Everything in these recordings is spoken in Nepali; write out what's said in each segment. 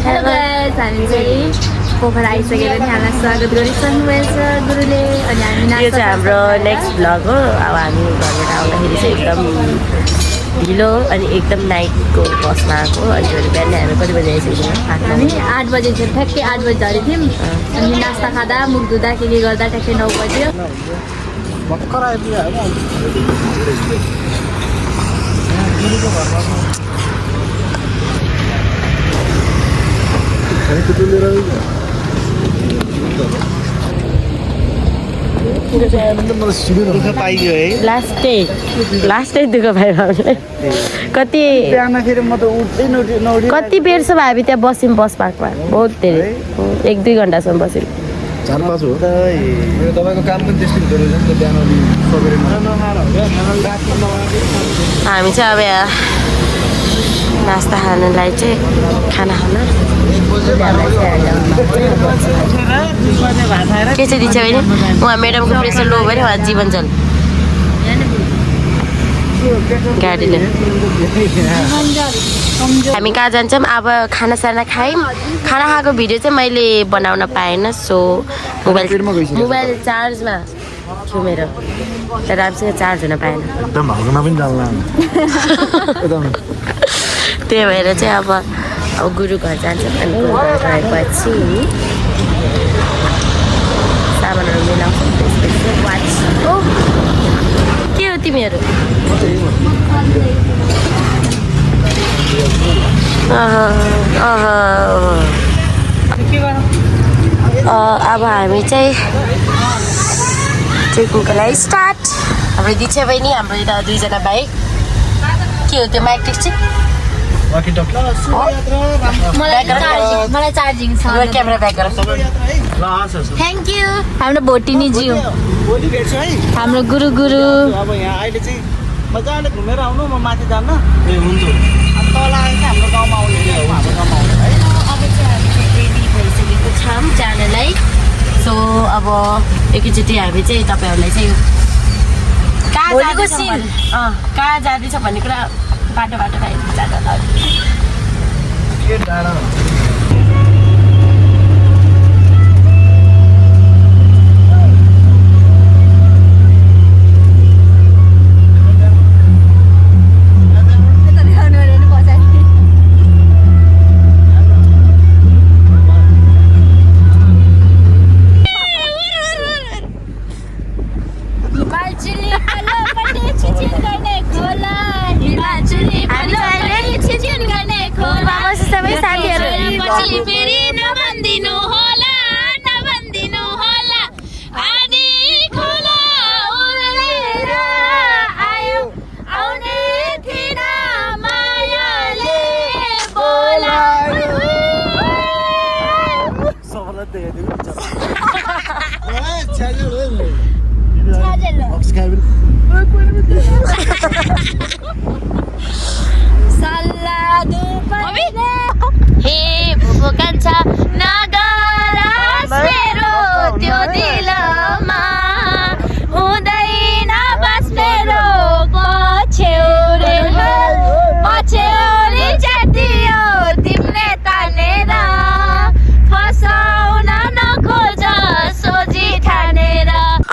हेलो गाइस हामी चाहिँ पोखरा आइसकेर नि हामीलाई स्वागत गरिसक्नु भएछ गुरुले अनि हामी यो चाहिँ हाम्रो नेक्स्ट भ्लग हो अब हामी घरबाट आउँदाखेरि चाहिँ एकदम ढिलो अनि एकदम नाइटको बसमा आएको अनि बिहान हामी कति बजी आइसक्यौँ हामी 8 बजे थियो ठ्याक्कै 8 बजी झरेको थियौँ अनि नास्ता खाँदा मुख धुँदा के गर्दा ठ्याक्कै 9 बज्यो लास्ट डे दुःख पायो हामीले कति बेरसम्म हामी त्यहाँ बस्यौँ बस पार्कमा बहुत धेरै 1-2 घन्टासम्म बस्यौँ हामी चाहिँ अब यहाँ नास्ता खानलाई चाहिँ खाना खान के चाहिँ दिन्छ भने उहाँ म्याडमको प्रेसर लो भयो उहाँ जीवन जल गाडीले हामी कहाँ जान्छौँ अब खानासाना खायौँ खाना खाएको भिडियो चाहिँ मैले बनाउन पाएन सो मोबाइल चार्जमा थियो मेरो तर राम्रोसँग चार्ज हुन पाएन त्यही भएर चाहिँ अब गुरु घर जान्छौँ अनि गुरु घर गएपछि सामानहरू मिलाउँछौँ त्यसपछि वाच ओ के हो तिमीहरू अब हामी चाहिँ ट्रेकिङको लागि स्टार्ट हाम्रो दिक्षा बहिनी हाम्रो यता 2 जना बाइक के हो त्यो माइक टेक्स चाहिँ मलाई चार्जिङ छ क्यामेरा ब्याक गर थ्याङ्क यू हाम्रो भोटिनी ज्यू हाम्रो गुरु अब यहाँ अहिले चाहिँ मजाले घुमेर आउनु म माथि जान्न ए हुन्छ अनि तल आएर हाम्रो गाउँमा आउने हाम्रो गाउँमा आउने है अब चाहिँ हामी चाहिँ रेडी भइसकेको छौँ जानलाई सो अब एकैचोटि हामी चाहिँ तपाईँहरूलाई चाहिँ कहाँ जाँदैछ भन्ने कुरा बाटो जाँदा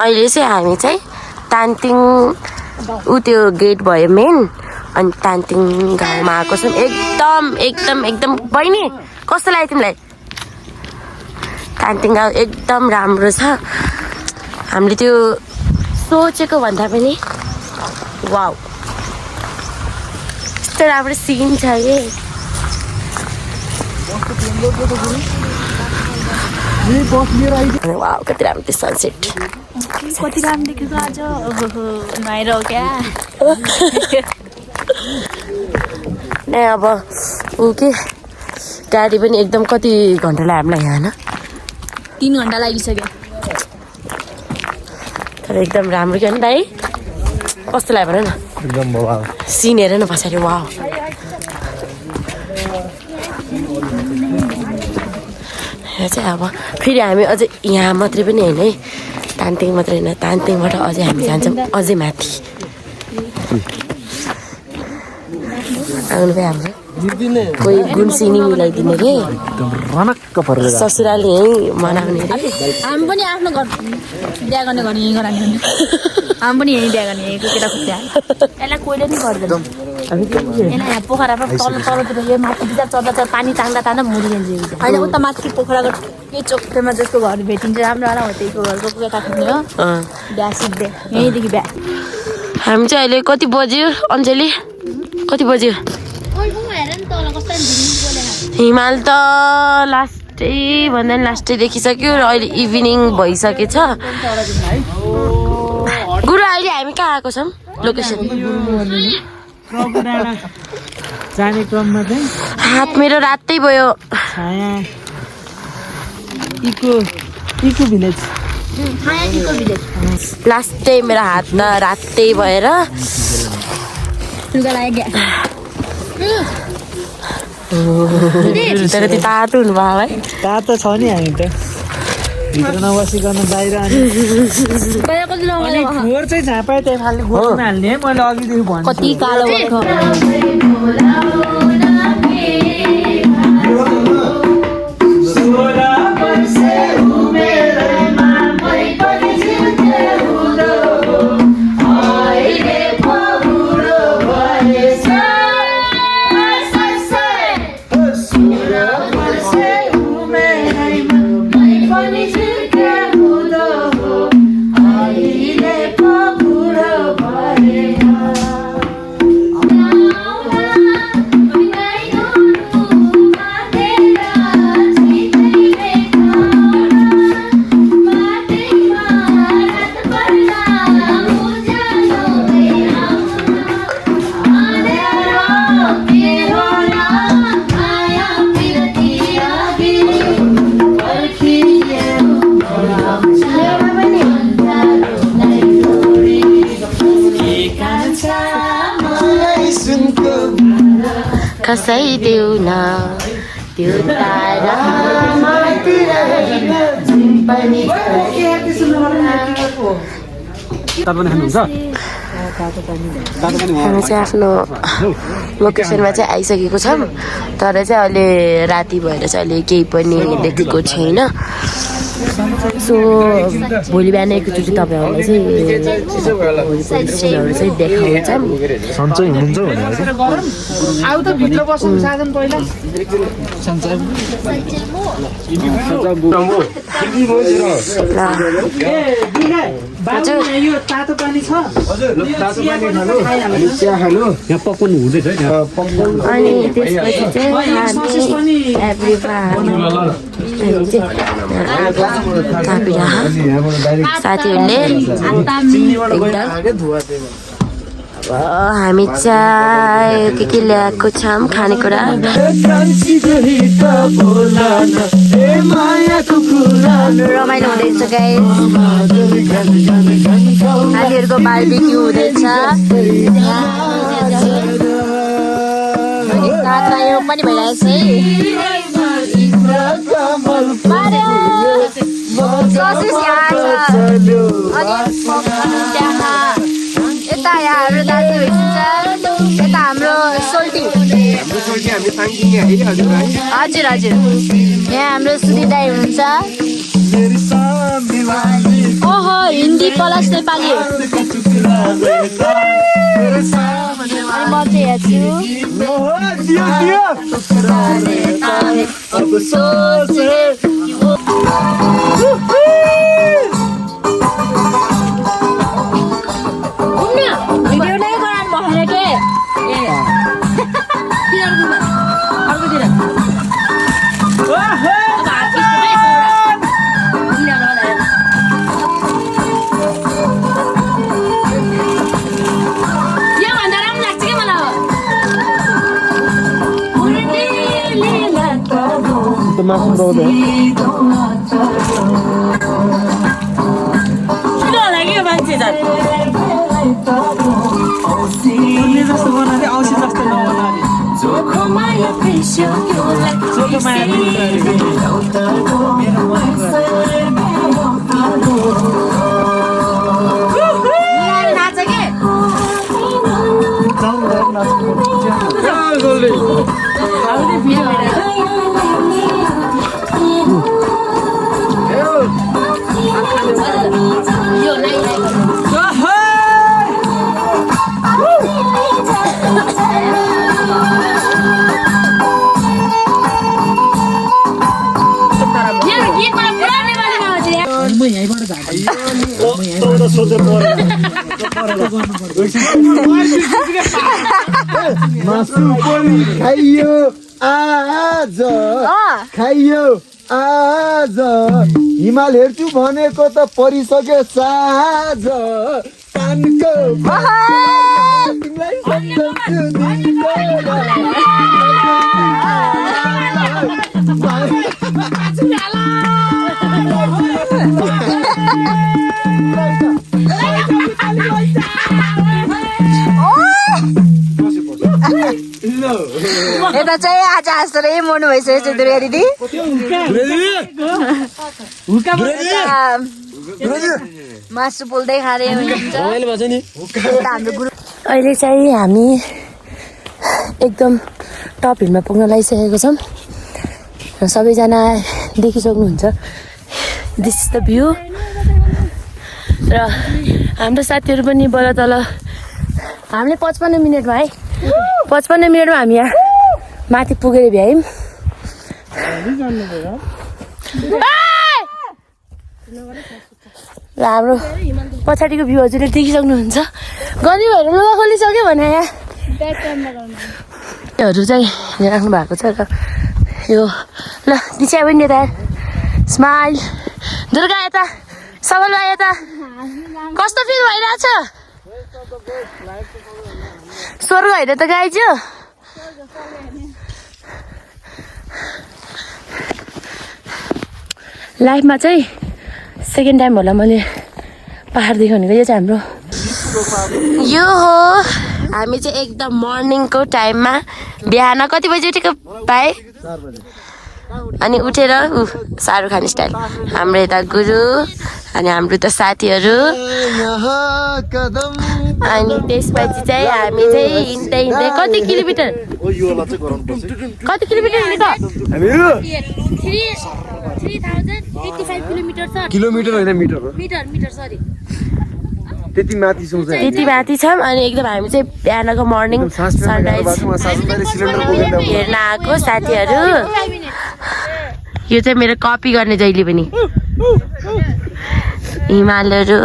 अहिले चाहिँ हामी चाहिँ तानतिङ ऊ त्यो गेट भयो मेन अनि तानतिङ गाउँमा आएको छौँ एकदम बहिनी कस्तो लाग्यो तिमीलाई तानतिङ गाउँ एकदम राम्रो छ हामीले त्यो सोचेको भन्दा पनि वाउ यस्तो राम्रो सिन छ कि वाउ कति राम्रो त्यो सनसेट कति राम्रो देखेको आज नुहाइरह क्या नै अब ऊ के गाडी पनि एकदम कति घन्टा लाग्यो हामीलाई यहाँ होइन 3 घन्टा लागिसक्यो तर एकदम राम्रो क्या नि दाइ कस्तो लाग्यो भन न एकदम बाबा सिन हेर न पछाडि वाउ यहाँ चाहिँ अब फेरि हामी अझै यहाँ मात्रै पनि होइन है तानतिङ मात्रै होइन तानतिङबाट अझै हामी जान्छौँ अझै माथि आउनु भइहाल्छ कोही गुन्सिनी मिलाइदिने रे रनक्क परेर ससुराले यहीँ मनाउने रे हामी पनि आफ्नो घर बिहा गर्ने घर यहीँ गराउने हो नि हामी पनि यहीँ बिहा गर्ने यहीँको केटा खुट्टा यसलाई कोहीले नि गर्दैन यसलाई यहाँ पोखरामा तल तलतिर यो माथि बिचरा चढ्दा पानी तान्दा तान्दा मरिन्छ होइन उता माथि पोखराको के चोकमा जसको घर भेटिन्छ राम्रो वाला हो त्यहीको घरको केटा खुट्ने हो बिहा सिद्धे यहीँदेखि बिहा हामी चाहिँ अहिले कति बज्यो अञ्जली कति बज्यो हिमाल त लास्टै भन्दा नि लास्टै देखिसक्यो र अहिले इभिनिङ भइसकेछ गुरु अहिले हामी कहाँ आएको छौँ लोकेसन जाने क्रममा चाहिँ हात मेरो रातै भयो छाया इको भिलेज लास्टै मेरो हात न रातै भएर तर त्यो तातो हुनुभयो है तातो छ नि हामी त भित्र नबसिकन बाहिर अनि खोर चाहिँ जहाँ पायो त्यही फाल्ने गोठमा हाल्ने है मैले अघिदेखि भन्छु कति कालो भएको कसै देऊ न त्यो तारा हामी चाहिँ आफ्नो लोकेसनमा चाहिँ आइसकेको छौँ तर चाहिँ अहिले राति भएर चाहिँ अहिले केही पनि देखेको छैन सो भोलि बिहान एकचोटि तपाईँहरूलाई चाहिँ सिनहरू चाहिँ देखाउँछौँ सन्चै हुनुहुन्छ आउ त भित्र बस्नु साधन पहिला यो तातो पानी छ अनि त्यसपछि चाहिँ साथीहरूले हामी चाहिँ के ल्याएको छौँ खानेकुरा रमाइलो हुँदैछ गाइस नानीहरूको बार्बिक्यू हुँदैछ यो पनि भइरहेछ है यता यहाँ हाम्रो दाजु हुनुहुन्छ यता हाम्रो सोल्टी हजुर हजुर यहाँ हाम्रो सुधी दाई हुनुहुन्छ ओहो हिन्दी प्लस नेपाली म चाहिँ भिडियो नै गराउनु भएन के अर्कोतिर योभन्दा राम्रो लाग्छ कि मलाई किन होला कि यो मान्छे झन् जस्तो बनाले औषध जस्तो नबनाले नाच के मासु पनि खाइयो आज खाइयो आज हिमाल हेर्छु भनेको त परिसक्यो साँझ कानको तिमीलाई सम्झन्छु यता चाहिँ आज हाँस्दै मर्नु भइसकेको छ दुर्गा दिदी मासु पोल्दै खाँदै हुनुहुन्छ अहिले चाहिँ हामी एकदम टप हिलमा पुग्न लागिसकेको छौँ र सबैजना देखिसक्नुहुन्छ दिस इज द भ्यू र हाम्रो साथीहरू पनि बल्ल तल हामीले 55 मिनटमा है 55 मिनटमा हामी यहाँ माथि पुगेर भ्यायौँ र हाम्रो पछाडिको भ्यू हजुरले देखिसक्नुहुन्छ गनी भएर लुगा खोलिसक्यो भने यहाँहरू चाहिँ राख्नु भएको छ र यो ल दिशा पनि यता स्माइल दुर्गा यता सबलमा यता कस्तो फिल भइरहेछ स्वर्ग होइन त गाइज्यू लाइफमा चाहिँ सेकेन्ड टाइम होला मैले पहाड देखाउनेको यो चाहिँ हाम्रो यो हो हामी चाहिँ एकदम मर्निङको टाइममा बिहान कति बजी उठेको भाइ अनि उठेर शाहरुख खान स्टाइल हाम्रो यता गुरु अनि हाम्रो त साथीहरू अनि त्यसपछि चाहिँ हामी चाहिँ हिँड्दै हिँड्दै कति किलोमिटर हिँडेको 3085 किलोमिटर होइन मिटर हो मिटर सरी त्यति माथि छौँ त्यति माथि छौँ अनि एकदम हामी चाहिँ बिहानको मर्निङ सनराइज हेर्न आएको साथीहरू यो चाहिँ मेरो कपी गर्ने जहिले पनि हिमालहरू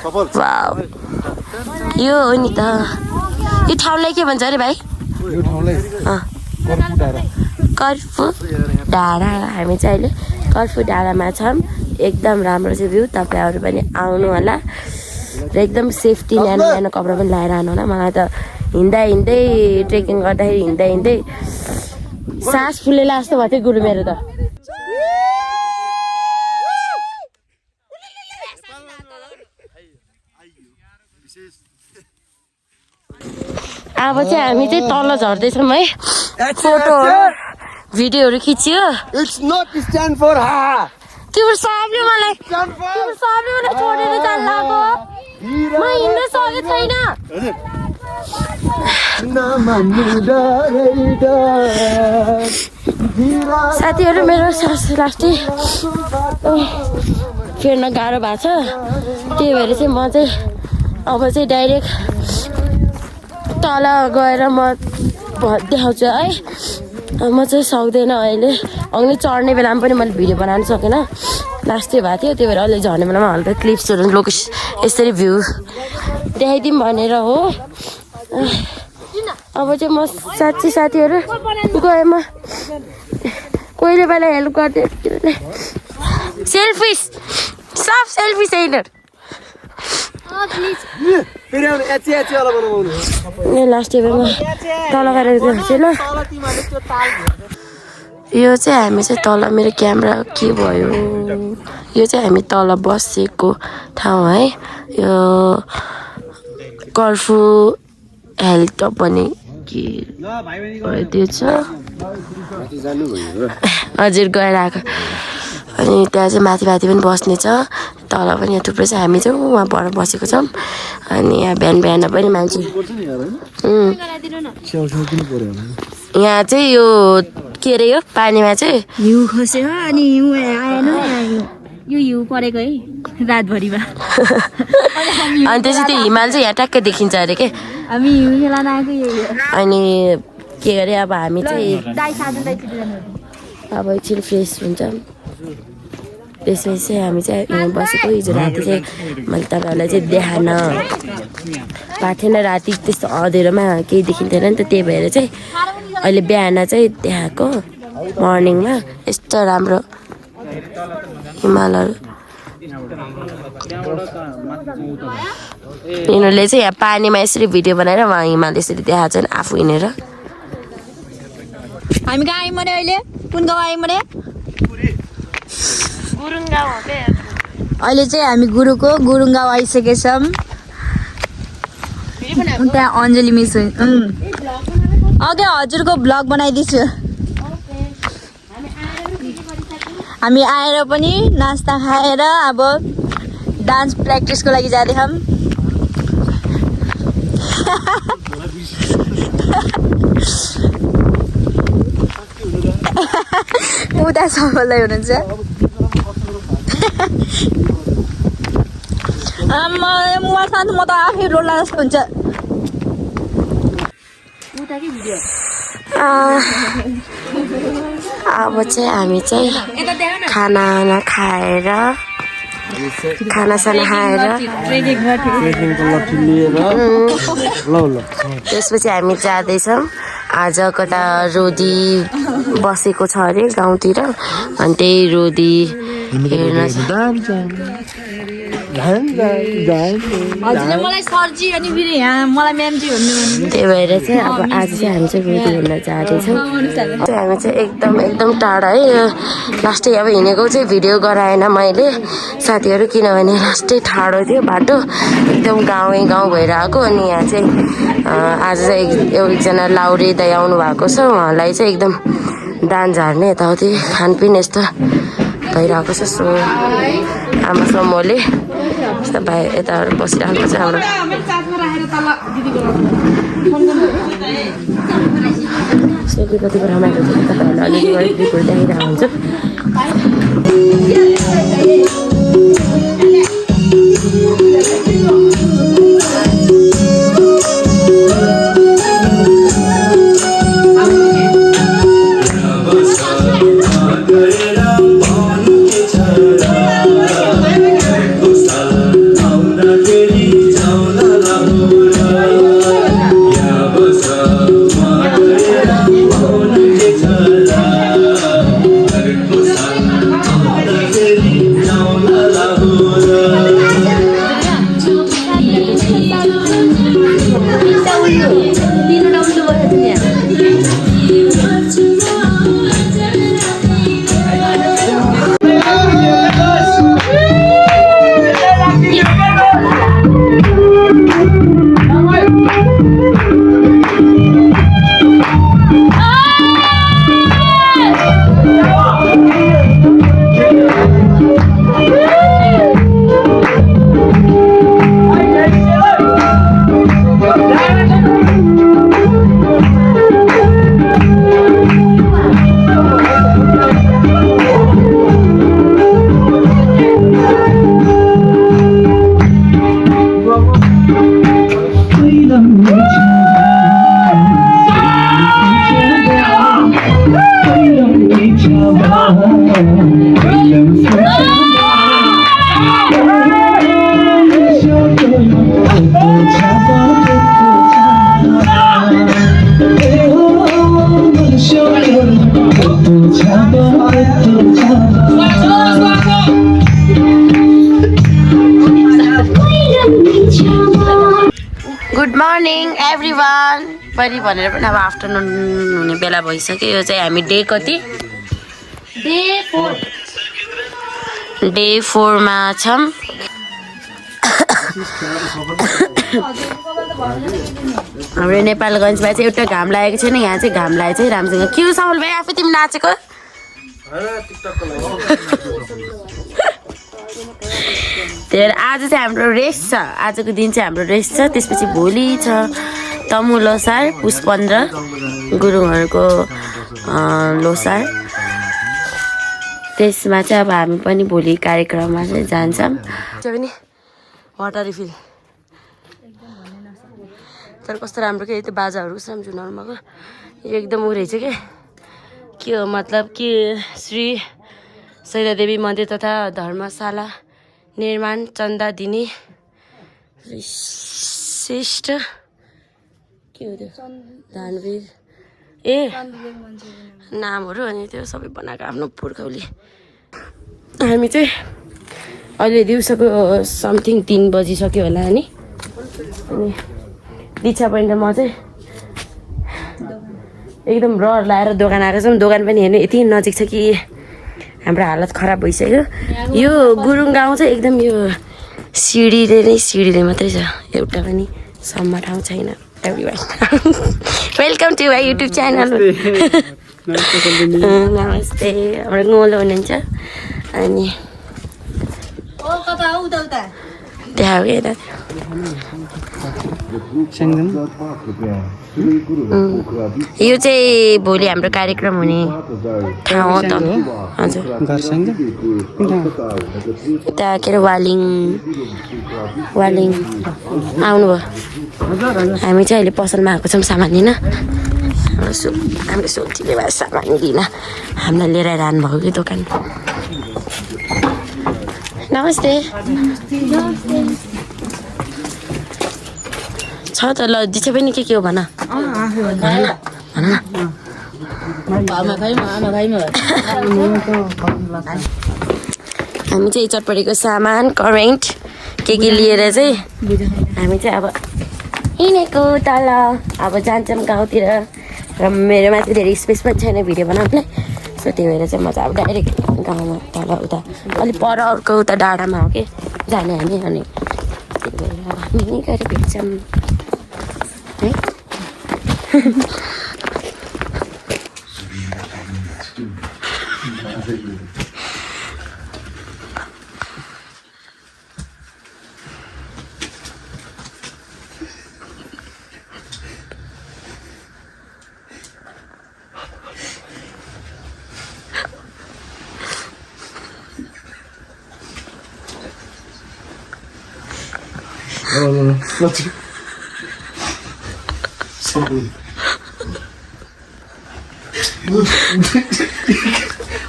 वाउ यो हो नि त यो ठाउँलाई के भन्छ अरे भाइ कर्फु डाँडा हामी चाहिँ अहिले कर्फु डाँडामा छौँ एकदम राम्रो चाहिँ भ्यू तपाईँहरू पनि आउनु होला र एकदम सेफ्टी न्यानो न्यानो कपडा पनि लगाएर आउनु होला मलाई त हिँड्दा हिँड्दै ट्रेकिङ गर्दाखेरि हिँड्दै हिँड्दै सास फुलेला जस्तो भएको थियो गुरु मेरो त अब चाहिँ हामी चाहिँ तल झर्दैछौँ है फोटोहरू भिडियोहरू खिच्यो इट्स नट स्ट्यान्ड फर हा तिम्रो सबले मलाई छोडेर जान लाग्यो म हिँड्न सकेको छैन साथीहरू मेरो सास लास्टै फेर्न गाह्रो भएको छ त्यही भएर चाहिँ म चाहिँ अब चाहिँ डाइरेक्ट तल गएर म देखाउँछु है म चाहिँ सक्दैन अहिले अघि चढ्ने बेलामा पनि मैले भिडियो बनाउनु सकेन लास्टै भएको थियो त्यही भएर अहिले झर्ने बेलामा हल्का क्लिप्सहरू लोकेसन यसरी भ्यू देखाइदिउँ भनेर हो अब चाहिँ म साँच्ची साथीहरू गएँ म कोहीले बेला हेल्प गरिदियो सेल्फी सब सेल्फी सेन्टर लास्ट टेबलमा तल गएर देखाउँछु ल यो चाहिँ हामी चाहिँ तल मेरो क्यामेरा के भयो यो चाहिँ हामी तल बसेको ठाउँ है यो कर्फु हेल्थ पनि के त्यो छ हजुर गएर आएको अनि त्यहाँ चाहिँ माथि माथि पनि बस्ने छ तल पनि यहाँ थुप्रै छ हामी चाहिँ वहाँ पर बसेको छौँ अनि यहाँ बिहान बिहान पनि मान्छे छेउछेउ किन पर्यो यहाँ चाहिँ यो के अरे यो पानीमा चाहिँ हिउँ खस्यो अनि हिउँ आएन यो हिउँ परेको है रातभरिमा अनि त्यसपछि त्यो हिमाल चाहिँ यहाँ ट्याक्कै देखिन्छ अरे के हामी हिउँ खेलान आएको यही हो अनि के अरे अब हामी चाहिँ दाइ साधु दाइतिर जानु अब एकछिन फ्रेस हुन्छ त्यसपछि चाहिँ हामी चाहिँ यहाँ बसेको हिजो राति चाहिँ मैले तपाईँहरूलाई चाहिँ देखान पाएको थिएन राति त्यस्तो अँधेरोमा केही देखिन्थेन नि त त्यही भएर चाहिँ अहिले बिहान चाहिँ देखाएको मर्निङमा यस्तो राम्रो हिमालहरू यिनीहरूले चाहिँ यहाँ पानीमा यसरी भिडियो बनाएर उहाँ हिमाल यसरी देखाएको छन् आफू हिँडेर हामी कहाँ आयौँ भने अहिले कुन गाउँ आयौँ भने अहिले चाहिँ हामी गुरुङ गाउँ आइसकेछौँ त्यहाँ अञ्जली मिस अघि हजुरको भ्लग बनाइदिन्छु हामी आएर पनि नास्ता खाएर अब डान्स प्र्याक्टिसको लागि जाँदैछौँ उता सबैलाई हुनुहुन्छ म त आफै रोला जस्तो हुन्छ अब चाहिँ हामी चाहिँ खाना खाएर खानासाना खाएर त्यसपछि हामी जाँदैछौँ आज कता रोदी बसेको छ अरे गाउँतिर अनि त्यही रोदी हेर्न मलाई सरजी अनि फेरि यहाँ मलाई म्यामजी भन्नु त्यही भएर चाहिँ अब आज चाहिँ हामी चाहिँ रोदी हेर्न जाँदैछौँ हामी चाहिँ एकदम टाढा है लास्टै अब हिँडेको चाहिँ भिडियो गराएन मैले साथीहरू किनभने लास्टै ठाडो थियो बाटो एकदम गाउँ भएर आएको अनि यहाँ चाहिँ आज चाहिँ एकजना लाउरे दाइ आउनु भएको छ उहाँलाई चाहिँ एकदम दान झार्ने यताउति खानपिन यस्तो भइरहेको छ सो आमा समूहले यस्तो भाइ यता बसिरहनु पर्छ हाम्रो कतिको रमाइलो छ तपाईँहरूलाई अलिकति रिपोर्ट देखाइरहेको हुन्छ गुड मर्निङ एभ्रिवान पनि भनेर पनि अब आफ्टरनुन हुने बेला भइसक्यो यो चाहिँ हामी डे कति डे 4 मा छौँ हाम्रो नेपालगञ्जमा चाहिँ एउटा घाम लागेको छैन यहाँ चाहिँ घाम लागेको चाहिँ राम्रोसँग के हो साउल भाइ आफै तिमी नाचेको त्यही भएर आज चाहिँ हाम्रो रेस्ट छ आजको दिन चाहिँ हाम्रो रेस्ट छ त्यसपछि भोलि छ तमु लोसार पुस 15 गुरुङहरूको लोसार त्यसमा चाहिँ अब हामी पनि भोलि कार्यक्रममा चाहिँ जान्छौँ पनि वाटर रिफिल तर कस्तो राम्रो के त्यो बाजाहरू कस्तो राम्रो जुनाउनुमा गयो यो एकदम ऊ रहेछ के हो मतलब कि श्री सैदादेवी मन्दिर तथा धर्मशाला निर्माण चन्दा दिने श्रेष्ठ के हो त्यो दानवीर ए नामहरू अनि त्यो सबै बनाएको आफ्नो पुर्खौली हामी चाहिँ अहिले दिउँसोको समथिङ 3 बजिसक्यो होला नि अनि दिक्षा पनि त म चाहिँ एकदम रहर लाएर दोकान आएको छौँ दोकान पनि हेर्नु यति नजिक छ कि हाम्रो हालत खराब भइसक्यो यो गुरुङ गाउँ चाहिँ एकदम यो सिँढीले मात्रै छ एउटा पनि सम्म ठाउँ छैन welcome to my YouTube channel नमस्ते हाम्रो गोलो हुनुहुन्छ अनि त्यहाँ हेर यो चाहिँ भोलि हाम्रो कार्यक्रम हुने ठाउँ हो त हजुर यता के अरे वालिङ आउनुभयो हामी चाहिँ अहिले पसलमा आएको छौँ सामान लिन हाम्रो सोचीले भए सामान लिन हामीलाई लिएर आइरहनु भएको कि दोकान नमस्ते छ त ल दिक्षा पनि के हो भन हामी चाहिँ चटपटेको सामान करेन्ट के लिएर चाहिँ हामी चाहिँ अब हिँडेको तल अब जान्छौँ गाउँतिर र मेरो माथि धेरै स्पेस पनि छैन भिडियो बनाउनुलाई सो त्यही भएर चाहिँ म चाहिँ अब डाइरेक्ट गाउँमा तल उता अलिक पर अर्को उता डाँडामा हो कि जाने हामी अनि त्यही भएर हामी गएर भेट्छौँ है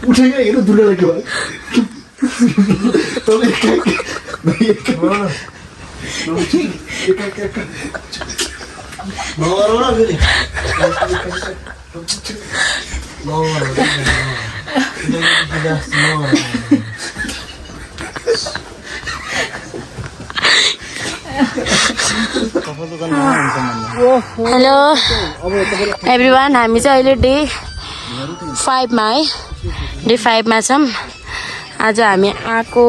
उठेगा ये तो दूर लगे भाई तो हेलो एभ्रिवान हामी चाहिँ अहिले डे 5 मा है डे 5 मा छौँ आज हामी आएको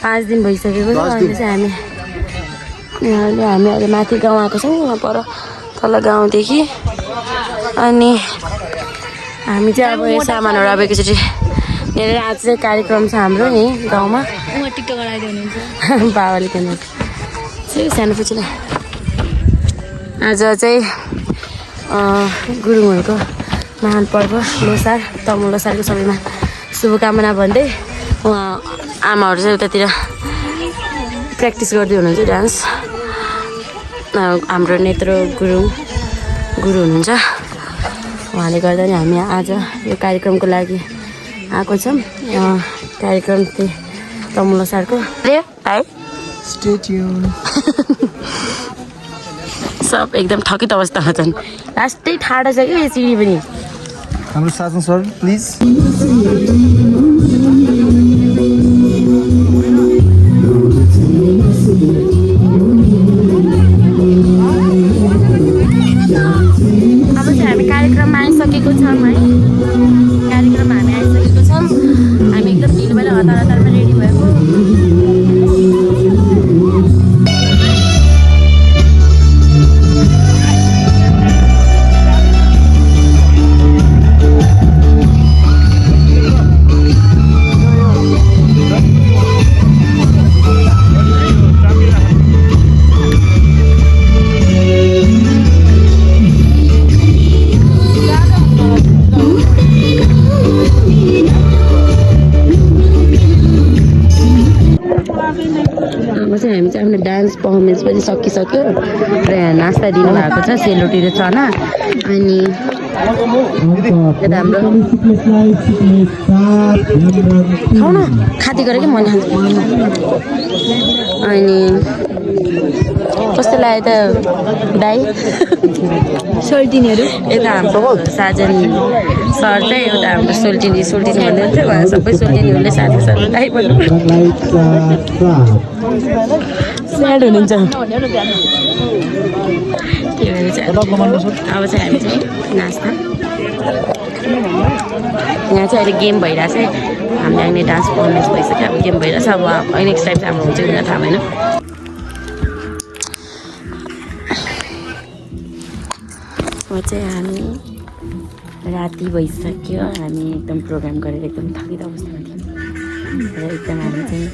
5 दिन भइसकेको छ अहिले चाहिँ हामी अहिले माथि गाउँ आएको छौँ यहाँ पर तल गाउँदेखि अनि हामी चाहिँ अब यो सामानहरू अब एकचोटि लिएर आज चाहिँ कार्यक्रम छ हाम्रो यहीँ गाउँमा बाबाले पनि सानो पुछिला आज चाहिँ गुरुङहरूको महान पर्व लोसार तमु लोसारको सबैमा शुभकामना भन्दै उहाँ आमाहरू चाहिँ उतातिर प्र्याक्टिस गर्दै हुनुहुन्छ डान्स हाम्रो नेत्र गुरु हुनुहुन्छ उहाँले गर्दा नि हामी आज यो कार्यक्रमको लागि आएको छौँ कार्यक्रम चाहिँ तमु लोसारको है Stay tuned. सब एकदम थकित अवस्थामा छन् लास्टै ठाडो छ कि यो सिडी पनि हाम्रो साथमा सर प्लिज अब चाहिँ हामी कार्यक्रममा आइसकेको छौँ है कार्यक्रममा हामी आइसकेको छौँ हामी एकदम ढिलो हतारमा रेडी भएको पर्फर्मेन्स पनि सकिसक्यो र यहाँ नास्ता दिनुभएको छ सेलरोटी र चना अनि यता हाम्रो खाऊ न खाती गरेँ कि मैले अनि कस्तो लाग्यो त दाइ सोल्टिनीहरू यता हाम्रो साजन सर चाहिँ एउटा हाम्रो सोल्टिनी भन्दै हुन्थ्यो उहाँ सबै सोल्टिनीहरूले साथी सर दाइ भन्नु स्याड हुनुहुन्छ के भन्छ अब चाहिँ हामी चाहिँ नाच्दा यहाँ चाहिँ अहिले गेम भइरहेछ हामीले अहिले डान्स पर्फर्मेन्स भइसक्यो अब गेम भइरहेछ अब नेक्स्ट टाइम चाहिँ हाम्रो हुन्छ कि थाहा भएन अब चाहिँ हामी राति भइसक्यो हामी एकदम प्रोग्राम गरेर एकदम थकित अवस्थामा थियौँ र एकदम हामी चाहिँ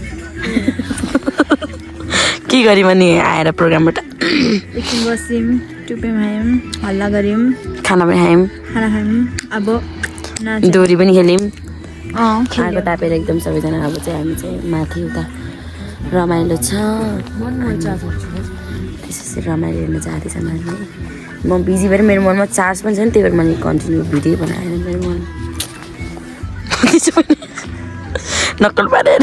के गऱ्यौँ अनि आएर प्रोग्रामबाट एकछिन बस्यौँ टुप्यौँ खायौँ हल्ला गऱ्यौँ खाना पनि खायौँ अब डोरी पनि खेल्यौँ आगो तापेर एकदम सबैजना अब चाहिँ हामी चाहिँ माथि उता रमाइलो छ त्यसपछि रमाइलो हेर्न जाँदैछ माथि म बिजी भएर मेरो मनमा चार्ज पनि छ नि त्यही भएर मैले कन्टिन्यू भिडियो बनाएर मेरो मन नक्कल पारेर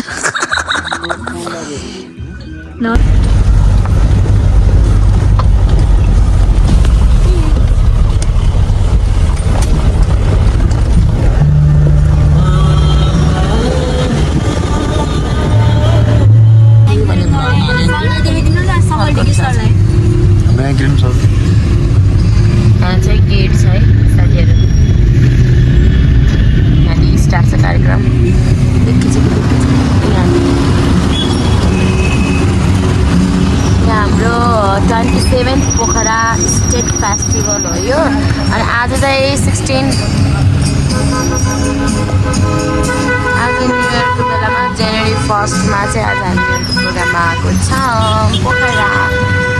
यहाँ चाहिँ गेट छ है साथीहरू अनि स्टार्ट छ कार्यक्रम यहाँ हाम्रो 27 पोखरा स्टेट फेस्टिभल हो यो अनि आज चाहिँ 16 आज न्यु इयरको बेलामा जनवरी 1मा चाहिँ आज हामी प्रोग्राममा आएको छौँ पोखरा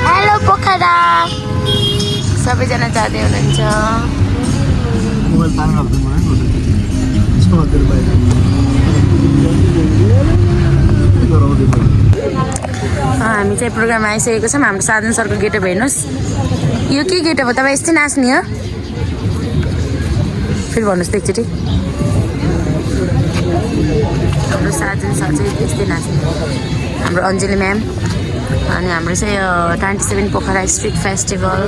हेलो पोखरा सबैजना जाँदै हुनुहुन्छ हामी चाहिँ प्रोग्राम आइसकेको छौँ हाम्रो साधन सरको गेटअप हेर्नुहोस् यो के गेटअप हो तपाईँ यस्तै नाच्ने हो फेरि भन्नुहोस् त एकचोटि हाम्रो साधन सर चाहिँ यस्तै नाच्ने हाम्रो अञ्जली म्याम अनि हाम्रो चाहिँ यो 27 पोखरा स्ट्रिट फेस्टिभल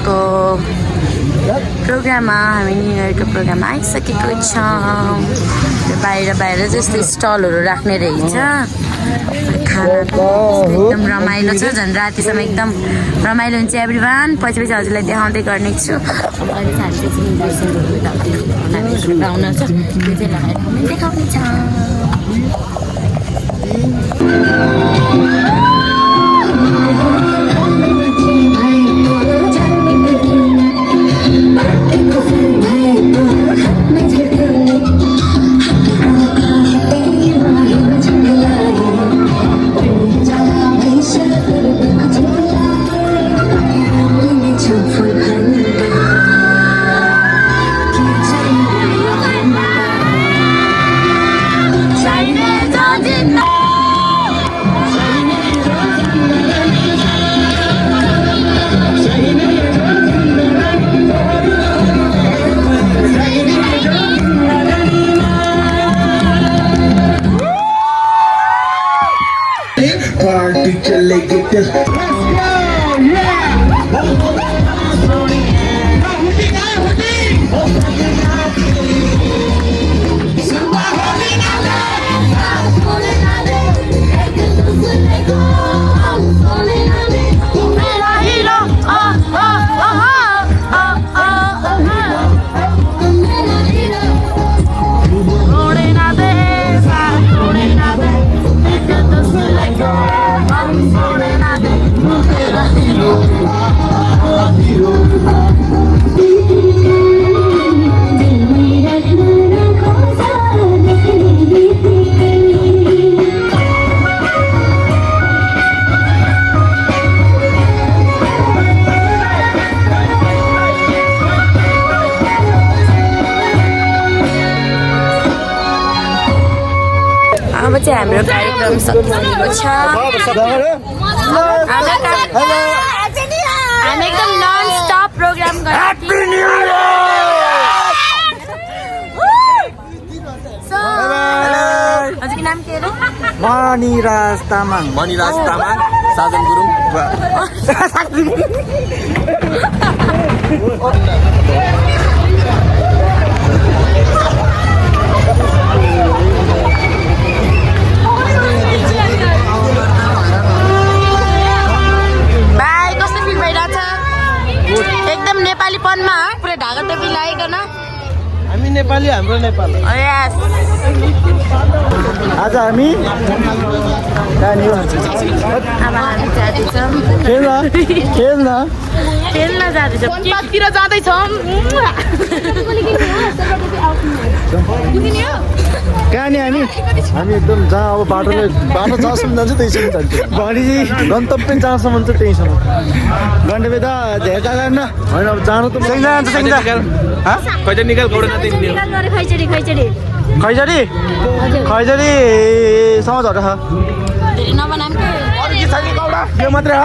को प्रोग्राममा हामी न्यु इयरको प्रोग्राममा आइसकेको छौँ बाहिर जस्तो स्टलहरू राख्ने रहेछ खानाको एकदम रमाइलो छ झन् रातिसम्म एकदम रमाइलो हुन्छ एभ्री वान पछि हजुरलाई देखाउँदै गर्ने छु अहिले चाहिँ हामी चाहिँ छ त्यो चाहिँ लगाएर देखाउने छ अब चाहिँ हाम्रो कार्यक्रम सकिसकेको छ हामी एकदम नन स्टप प्रोग्राम हजुरको नाम के हो मणिराज तामाङ साजन गुरुङ भाइ कस्तो फिल भइरहेछ एकदम नेपालीपनमा पुरै ढाका टोपी लगाइकन हामी नेपाली हाम्रो नेपाल यस आज हामी अब हामी जाँदैछौँ खेल्न जाँदैछौँ तिर जाँदैछौँ कहाँ नि हामी एकदम जहाँ अब बाटो जहाँसम्म जान्छ त्यहीसम्म जान्छ भनिजी गन्तव्य जहाँसम्म छ त्यहीसम्म गन्तव्य त धेरै जग्गा होइन अब जानु त निकाल गौडा खैचडी समझ हट धेरै नबनाम के यो मात्रै हो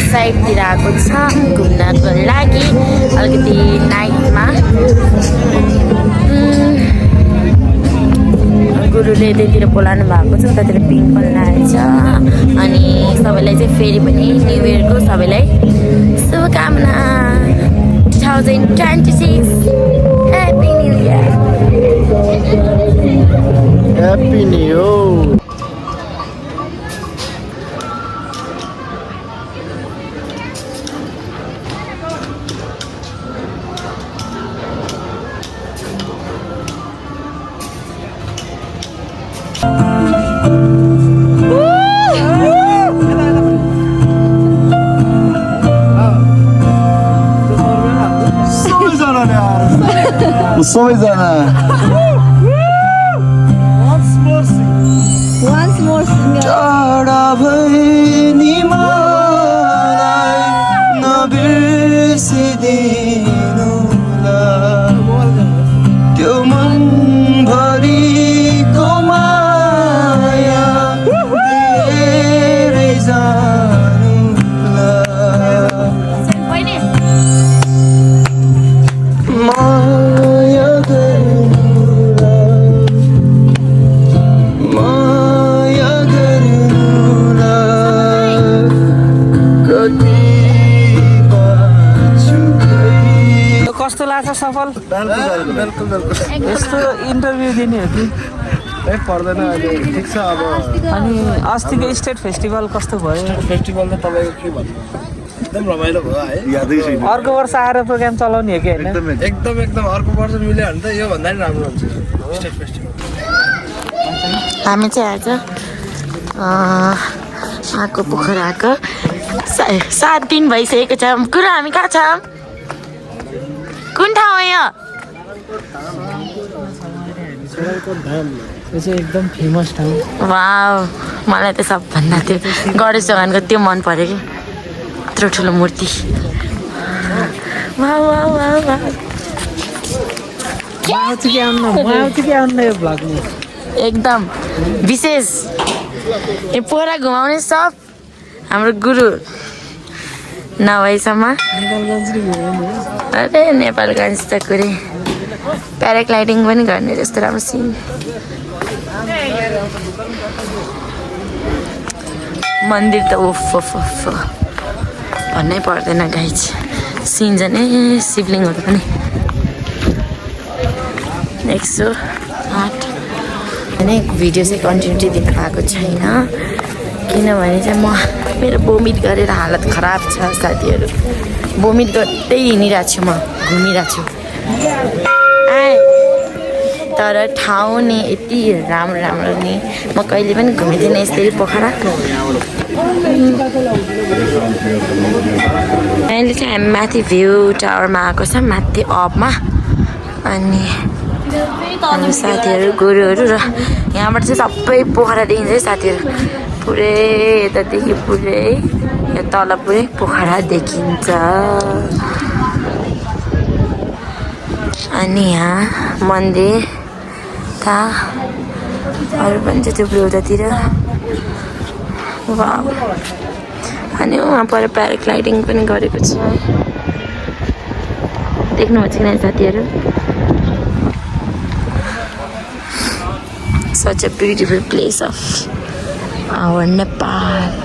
साइडतिर आएको छ घुम्नको लागि अलिकति नाइटमा गुरुले त्यतिर बोलाउनु भएको छ उतातिर पिङ पनि लागेको छ अनि सबैलाई चाहिँ फेरि पनि न्यु इयरको सबैलाई शुभकामना 2026 happy new year happy new सबैजना Once more टाढा भए नि मलाई नबिर्सिदिनुला त्यो मनभरिको माया धेरै जानुला माया गर्नुला माया गर्नुला कति कस्तो लाग्छ सफल यस्तो इन्टरभ्यू दिने हो कि पर्दैन अहिले ठिक छ अब अनि अस्तिको स्टेट फेस्टिभल कस्तो भयो फेस्टिभल त तपाईँको के भन्नु एकदम रमाइलो भयो है यादै छैन अर्को वर्ष आएर प्रोग्राम चलाउने हो कि होइन एकदम अर्को वर्ष मिल्यो भने त यो भन्दा नि राम्रो हुन्छ स्टेट फेस्टिभल हामी चाहिँ आज आएको पोखराको 7 दिन भइसकेको छ गुरु हामी कहाँ छौँ कुन ठाउँ हो यो यो चाहिँ एकदम फेमस ठाउँ वाउ मलाई त सबभन्दा त्यो गणेश भगवानको त्यो मन पर्यो कि यत्रो ठुलो मूर्ति वाउ वाउ वाउ वाउ म आउँछु कि आउनु यो भ्लगमा एकदम विशेष यो पोखरा घुमाउने सब हाम्रो गुरु नभएसम्म अरे नेपालगञ्ज त कुरै प्याराग्लाइडिङ पनि गर्ने जस्तो राम्रो सिन मन्दिर त ओफ भन्नै पर्दैन गाइज सिन झन् शिवलिङ्गहरू पनि 108 होइन भिडियो चाहिँ कन्टिन्युटी दिन पाएको छैन किनभने चाहिँ मेरो बोमिट गरेर हालत खराब छ साथीहरू बोमिट गर्दै हिँडिरहेको छु म घुमिरहेको छु तर ठाउँ नि यति राम्रो राम्रो नि म कहिले पनि घुमिदिनँ यसरी पोखरा अहिले चाहिँ हामी माथि भ्यू टावरमा आएको छ माथि अपमा अनि हाम्रो साथीहरू गुरुहरू र यहाँबाट चाहिँ सबै पोखरा देखिन्छ है साथीहरू पुरै यतादेखि पुरै यो तल पुरै पोखरा देखिन्छ अनि यहाँ मन्दिर अरू पनि छ थुप्रो उतातिर अनि वहाँ पर प्याराग्लाइडिङ पनि गरेको छ देख्नुभएको छ कि साथीहरू such a beautiful place of our Nepal